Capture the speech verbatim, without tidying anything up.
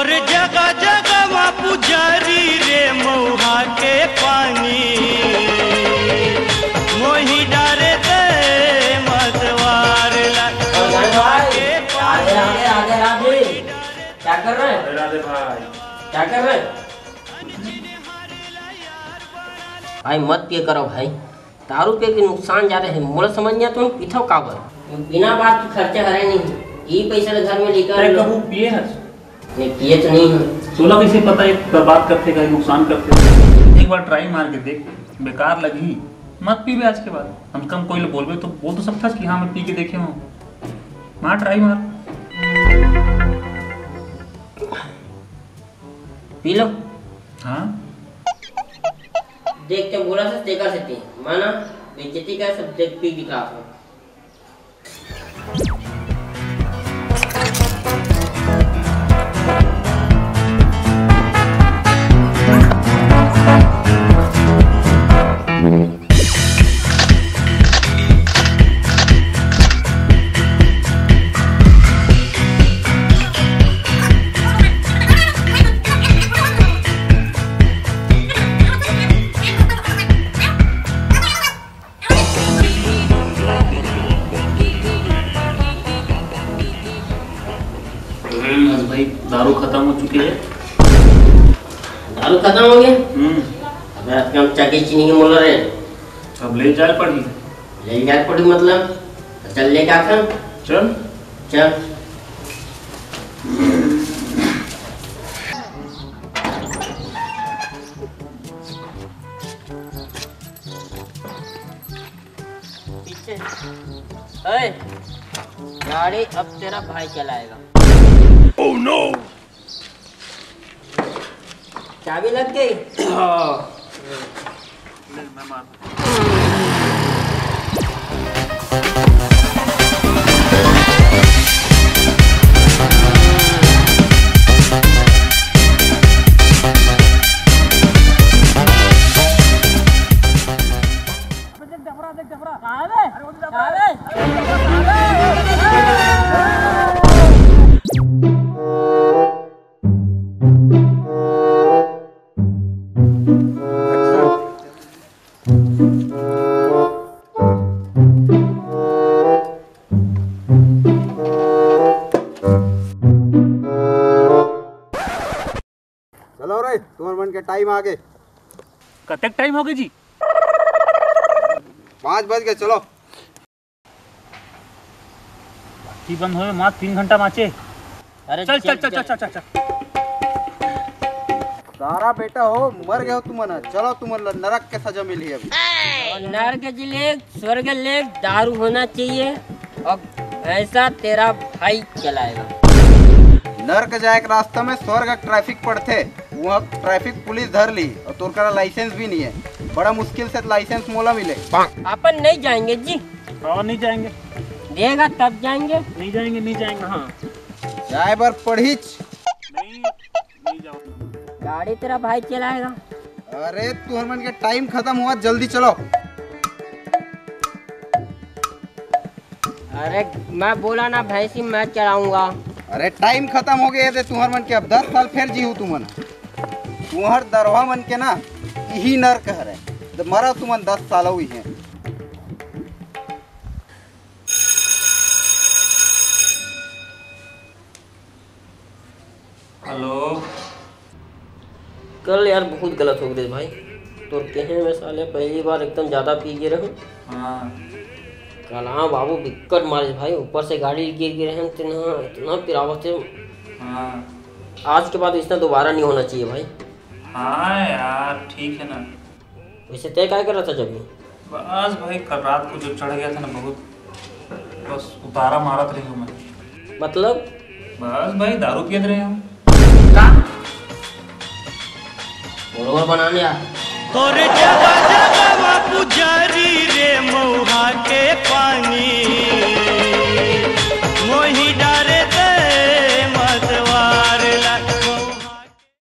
अरे जगह जगह मा पुजारी रे, मऊहा के पानी मोही डारे दे मतवार ला। मऊहा के पानी। राधे राधे राधे। क्या कर रहे हैं? राधे भाई। क्या कर रहे हैं? भाई मत पिए करो भाई, दारू पिए के नुकसान ज्यादा है। मोला समझ नहीं आता, तुम पीथव काबर? बिना बात के खर्चा हरे नहीं, ई पैसा ले घर में लेकर अरे लो। कबू पिए हस? नहीं, पिए तो नहीं हूँ। तोला कैसे पता एक बात करथे का नुकसान करथे? एक बार ट्राई मार के देख, बेकार लगही, मत पीबे आज के बाद। कम से कम कोई ले बोलबे तो बोल तो सकथस कि हाँ मैं पी के देखे हूँ। मार ट्राई मार। P low. हाँ। देख के बोला से तेकर सेती माना बेइज्जती का सब देख पी दिखा। बस भाई, दारू खत्म हो चुकी है। दारू खत्म हो गया? हम्म। अबे, आज कम चक्की चीनी के मोला रे। अब ले जाए पड़ी। ले जाए पड़ी मतलब? तो चल लेके आखन। चल। चल। पीछे। ओए, गाड़ी अब तेरा भाई चलाएगा। Oh no! चाबी लग गई? हाँ। ले, मैं मार चलो रे, तुम्हार मन के टाइम आ गे। कतेक टाइम हो गे जी? पाँच बज गे, चलो। बाकी बंद होए मात्र तीन घंटा बाँचे। अरे चल, चल, चल, चल, चल। चल, चल, चल। सारा बेटा हो, मर गए हो तुमन। चलो, तुमन ल नरक के सजा मिली अभी। नरक के जी ले, स्वर्ग ले, दारू होना चाहिए। अब ऐसा तेरा भाई चलाएगा। नरक जाए के रास्ता में स्वर्ग ट्रैफिक पड़थे, वहाँ ट्रैफिक पुलिस धर ली और तोर करा लाइसेंस भी नहीं है। बड़ा मुश्किल से लाइसेंस मोला मिले। अपन नहीं जाएंगे जी। और नहीं जाएंगे। देगा तब जाएंगे। नहीं जाएंगे, नहीं जाएंगे। हाँ। जाए बर पढ़ीच। नहीं, नहीं जाओ। गाड़ी तेरा भाई चलाएगा। अरे, तुहर मन के टाइम खत्म हुआ, जल्दी चलो। अरे, मैं बोला ना भैंसी मैं चलाऊंगा। अरे, टाइम खत्म हो गया, दे तुहर मन के, अब दस साल फिर जीहू तुमन। तुहर दरवा मन के ना, यही नरक हरे। तो मरा तुमन दस साल हुई है। हेलो। कल यार बहुत गलत हो गए भाई, तोर कहे में साले पहली बार एकदम ज्यादा पी गए रहो। हाँ। कल हाँ बाबू बिक्कट मारे भाई, ऊपर से गाड़ी गिर गिरे हैं, इतना इतना पिरावत है। हाँ। आज के बाद इसना दोबारा नहीं होना चाहिए भाई। हाँ यार, ठीक है ना। वैसे तय काय कर रहा था जब ये? बस भाई, कल रात को जो चढ़ गया था ना बहुत, बस उतारा मारत रही हूँ मैं। मतलब? बस भाई, दारू पियत रहे हूँ। का? बरोबर बनाने आ। तोरे जगह जगह मा पुजारी रे, मऊहा के पानी